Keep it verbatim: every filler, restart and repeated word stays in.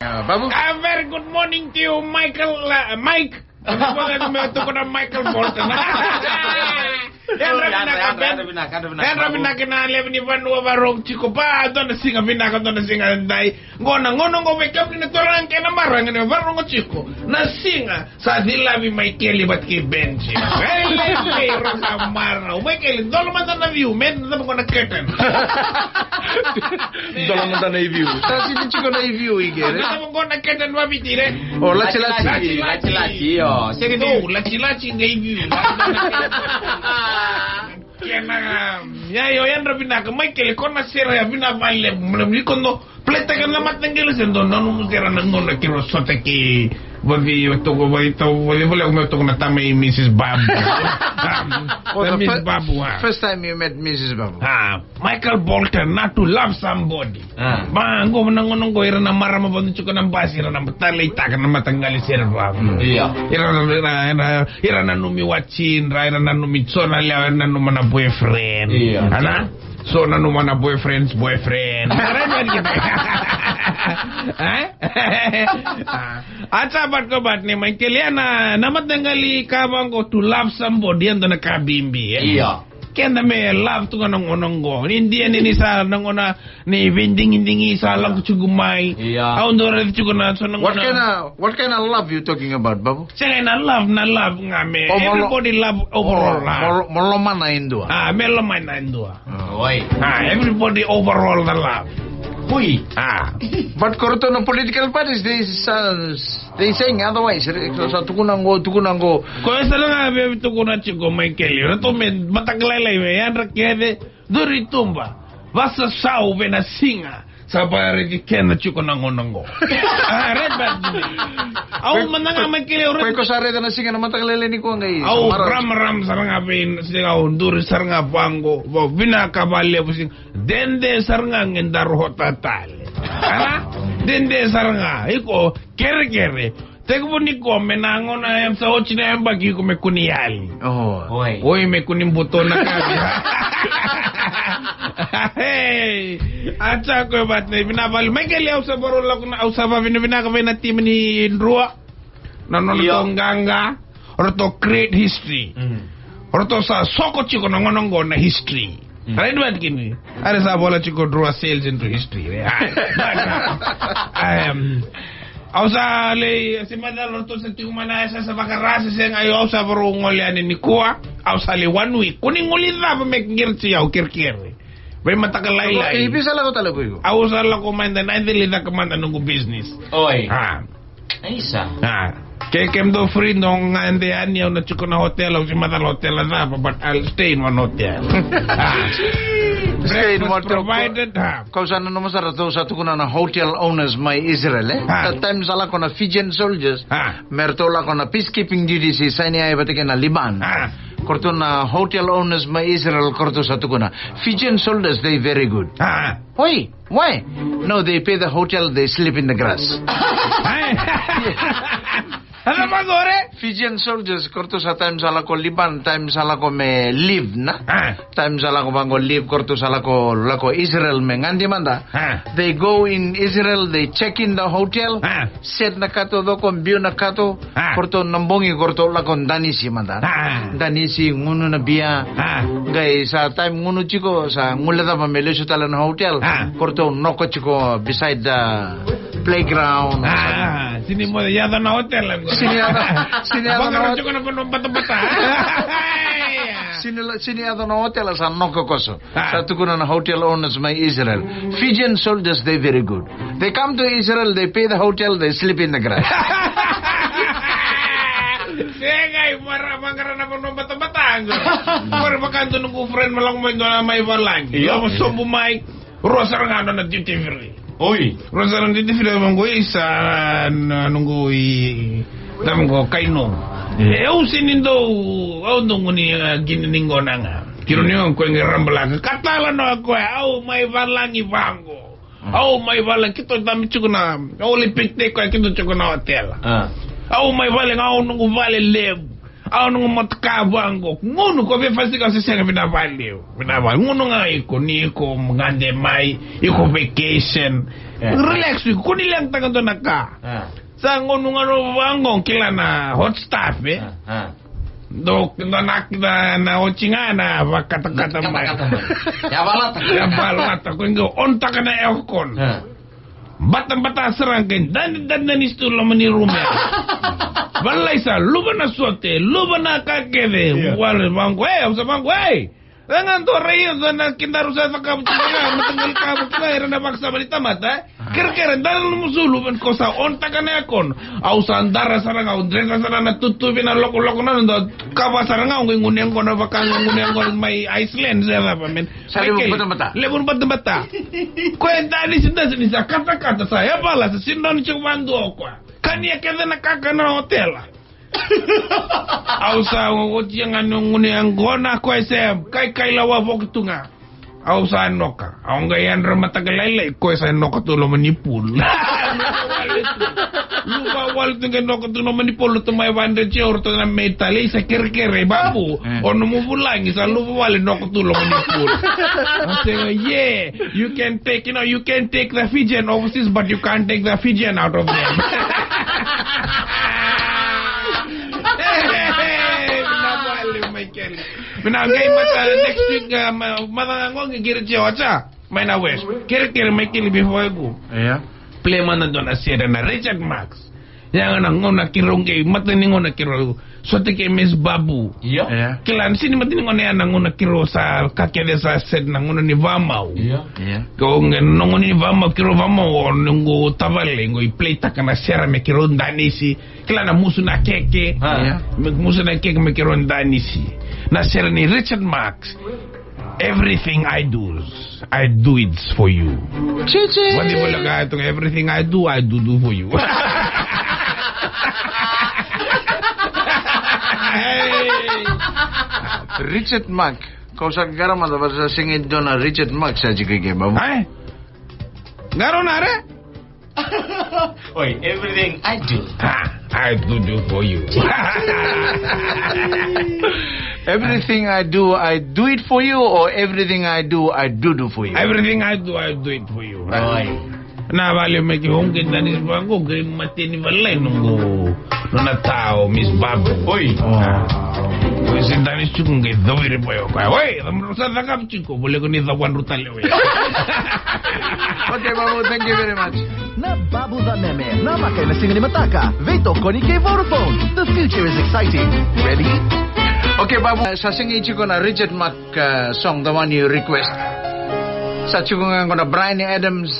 Ah, Babu? A very good morning to you, Michael, uh, Mike. Vale, me tukuna Michael Bolton. Yadra vinaka, yadra, yadra vinaka, yadra vinaka. Yadra vinaka na levu ni vanua vakarorogo tiko. Ba, dua na siga vinaka, dua na siga dai. Qo na gauna qo vei kemuni na turaga kei na marama ni vakarorogo tiko. Na siga sa cilavi mai keli vata kei Benji. Vei levu vei ira sa marau. Mai keli, dola mada na view, me na cava qo na curtain. Dola mada na view. Sa sini tiko na view i kere. Na cava qo na curtain vaviti re. O, lachilachi. Lachilachi, lachilachi, io. Sega ni. O, lachilachi qai view. Kena, ia, io, yadra vinaka, mai keli, ko na sere ya vinaka vakalevu, mna mikono, play taka na mataqali se dua, nanuma sere na gauna keirau sota kei, vavi, toko, vavi, toko, vavi, vale, me toko na tama i Missus Babu. Oh, the Miss fir-, Babu, ah. First time you met Missus Babu? Ah, Michael Bolton, not to love somebody. Ah. Ba, qo na gauna qo ira na marama vadu tiko na basi, ira na taleitaka na mataqali sere vava. Mm. Io. Ira na, ira na, ira, ira nanumi watching, ira, ira nanumi so na lewa, ira nanuma na boyfriend. Io. Ana? So nanuma na boyfriend's boyfriend. Eh? Ah. Acha bat ko bat ni mai keli na, na mataqali ka vaqo to love somebody, ena dua na ka bibi, eh? Io. Keda me love tu ga na gauna qo. Ni dia ni, ni sa na gauna ni veidigidigi sa lako tiko mai. Io. Au dau raica tiko na so na gauna. What kind of, what kind of love you talking about, Babu? Sega na love, na love ga me. Oh, mo lo-, everybody love overall, oh, ah. Mo lo-, mo lomana e dua. Ah, me lomana e dua. Oh. Oi. Ah, everybody overall the love. Ui. Ah. But ko ratou na political parties, they sa They saying otherwise, re, sa, sa tukuna qo, tukuna qo. Ko e sara ga vei tukuna tiko mai keli. Ratou me mataka lailai me yadra kece, duri tuba. Vasa sau vei na siga. Sa ba reki kena tiko na gauna qo. Ah, red belt. Au mada ga mai keli, au red. Ko e ko sa reki na siga na mataka lailai ni ko qai. Au ram ram sara ga vei na siga au duri sara ga vaqo. Vinaka vakalevu siga. Dede sara ga qai daru hota tale. Ana? Dede sara ga. Iko kerekere. Tekivu ni ko me na gauna em sa oti na yabaki iko me kuni yali. Oh. Oi. Oi me kuni buto na kavi. Hey. Acha ko bat na vinavali. Mai keli au sa varo lako na au sa vavinavinaka vei na timi ni Drua. Na nona to qaqa. Ratou create history. Mm. Ratou sa soko tiko na gauna qo na history. Mm. Rai dua kini. Are sa vola tiko Drua sails into history. Ah, but, uh, um, au sa lei, se macala ratou sa tiko mai na sa, sa vakarasa se ga, au sa varo gole yani nikua. Au sa lei one week. Kuni gole cava me kiriti au kirikiri. Vei mataka lailai. E, vei sa lako tale ko iko? Au sa lako mai da na deli caka mada noqu business. Oi. Ah. Aisa. Ah. Ke kemudou free dou gade yani, au na tiko na hotel, au se macala hotel cava, but I'll stay in one hotel. Ah. Stay in one hotel. Breakfast provided, ah. Kau sa nanuma sara tou sa tukuna na hotel owners mai Israel, eh? Ah. That time sa lako na Fijian soldiers. Ah. Me ratou lako na peacekeeping duties, e saini ai vata kei na Liban. Ah. Ko ratou na hotel owners mai Israel, ko ratou sa tukuna. Fijian soldiers, they very good. Ah. Oi. Why? No, they pay the hotel, they sleep in the grass. Ana vaqo re? Fijian soldiers, ko ratou sa time sa lako Liban, time sa lako me leave, na? Ah. Time sa lako vaqo leave, ko ratou sa lako, lako Israel me gade mada. Ah. They go in Israel, they check in the hotel, ah, set na kato coko, biu na kato, ah, ko ratou na bogi, ko ratou lako danisi mada. Ah. Danisi, gunu na bia. Ah. Qai sa time gunu tiko, sa gule cava me lesu tale na hotel. Ah. Ko ratou noko tiko beside the playground. Ah, sini mo yaco na hotel. Sini yaco, sini yaco na hotel. Tiko na vanua batabata. Sini la, sini yaco na hotel sa noko koso. Ah. Sa tukuna na hotel owners mai Israel. Fijian soldiers, they very good. They come to Israel, they pay the hotel, they sleep in the grass. Sega, i mara, maqara na vanua batabata qo. Mara vaka dua noqu friend ma lako mai dua na mai valagi. Io. Lako sobu mai. Rua sara ga nona duty free. Oi. Rua sara na duty free, vaqo isa na noqu i, na noqu kaino. Mm. E, au sini dou, au dou guni, eh, gini ni gona ga. Kiro ni o koya qai rabalaka. Katala no koya, au mai valagi vaqo. Mm. Au mai valagi, keitou tami tiko na, au lai picnic koya, keitou tiko na hotel. Ah. Au mai valagi, au noqu vale levu. Au na motoka vaqo. Gunu ko vefasi ka se sega vinavale. Vinavale. Gunu ga iko ni iko gade mai, iko vacation. Eh. Relax iko, ko ni legataka dua na ka. Eh. Sa gunu ga no vaqo kila na hot stuff, eh. Eh, eh. Do, do na, na, na oti ga na vakatakata mai. Katakata mai. Ya valata. Ya valata. Ko inga on taka na aircon. Eh. Batabata sara qai dani, dani, dani stu loma ni rumu ya. Valai sa luva na sote, luva na ka kece. Io. Wale vaqo, e, au sa vaqo, e. Rega dua rai, dua na kidaru sa cakavu tiko ga, mataqali ka vaka ga, era na vakasama ni tamata, e. Kerekere, dani na musu luva, ko sa on taka na aircon. Au sa dara sara ga, au dresa sara na tutuvi na lokoloko na noda kava sara ga, au qai gunu yaqona vaka ga gunu yaqona mai Iceland, se cava, man. Sa levu batabata. Levu batabata. Koya e danisi, danisi, sa katakata sa, e vala, sa sega ni tiko vadua o koya. Kania kece na kakana na otela. Au sa oti ga ni gunu yaqona, koya se kaikai lawa voki tu ga. Au sa noka. Au qai yadra mataka lailai, koya sa noka tu loma ni pool. Luva wale tu qai noka tu loma ni pool, tu mai va hundred euro tu na mai tale, sa kerekere, babu. Eh. O nomu vulagi, sa luva wale noka tu loma ni pool. I say, yeah, you can take, you know, you can take the Fijian overseas, but you can't take the Fijian out of them. Hey, na vale, Michael. Mina qai mata next week, uh, ma-, mata ga qo qai kere tiko oca. Mai na West. Kerekere Michael before I go. Io. Play mada dua na sere na Richard Marx. Ya ga na gauna keirau qai, mata ni gauna keirau sota kei Miss Babu. Io. Io. Kila ni sega ni mata ni gauna ya na gauna keirau sa ka kece sa set na gauna ni vamau. Io. Io. Ko ga na gauna ni vamau, keirau vamau o noqu tavale qo i play taka na sere me keirau danisi. Kila na musu na keke. Ah. Io. Me musu na keke me keirau danisi. Na sere ni Richard Marx. Everything I do, I do it for you. Chichi. What do you look at? Everything I do, I do do for you. Hey. Richard Mark, kau sa qara mada vata sa sega ni dua na Richard Mark sa tiko i ke, babu. Ai? Qara na re? Oi, everything I do. Ah, I do do for you. Everything I do, I do it for you, or everything I do, I do do for you? Everything I do, I do it for you. Oi. Na vale me ke honge dani vango ke mateni valai nongo. Nona tao, Miss Babu. Oi. Ah. Oi, se dani suku nge dovire boyo. Oi, sa caka tiko, vole ko ni caka wandru tale we. Okay, Babu, thank you very much. Na Babu Caneme, na maka ena siga ni mataka. Veitokoni kei Vodafone. The future is exciting. Ready? Okay, Babu, sa sega ni tiko na Richard Mark, uh, song, the one you request. Sa tiko ga qo na Bryan Adams.